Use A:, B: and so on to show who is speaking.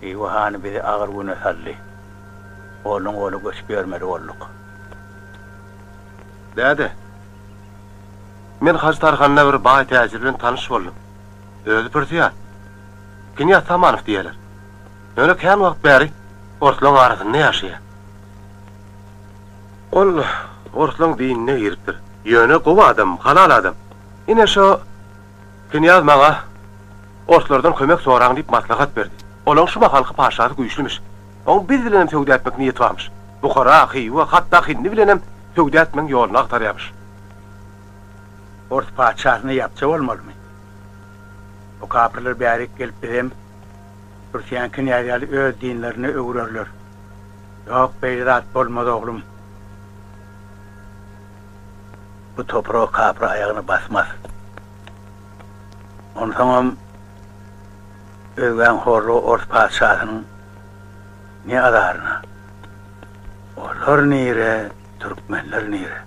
A: Hywa hany bizi agyr güne saldy. Goldan-gola göçüp ýörmeli bolduk.
B: Däde, men Hajy Tarhanda bir baý täjir bilen tanyş boldum. Özi pürsiýan. Knýaz Samanow diýýärler. Ýöne kän wagt bäri orslaň arasynda ýaşaýar. Ol orslaň dinine giripdir. Ýöne gowy adam, halal adam. Ine şo knýaz maňa orslardan kömek soraň diýip maslahat berdi. Olaň şu mahalky paşasy güýçlümiş. Oň biz bilenem söwda etmek niýeti barmyş. Buhara, Hywa, hatda Hindi bilenem söwda etmegiň ýoluny agtarýarmyş.
A: Ors patyşasyna ýapja bolmalymy? Bu kapyrlar bärik gelip bizem Pürsiýan knýaz ýaly öz dinlerine öwrerler. Ýok, beýle zat bolmaz, oglum. Bu topraga kapyr aýagyny basmaz. Onsoňam özgäň horlugy ors patyşasynyň ne azaryna? Olar nire, türkmenler nire?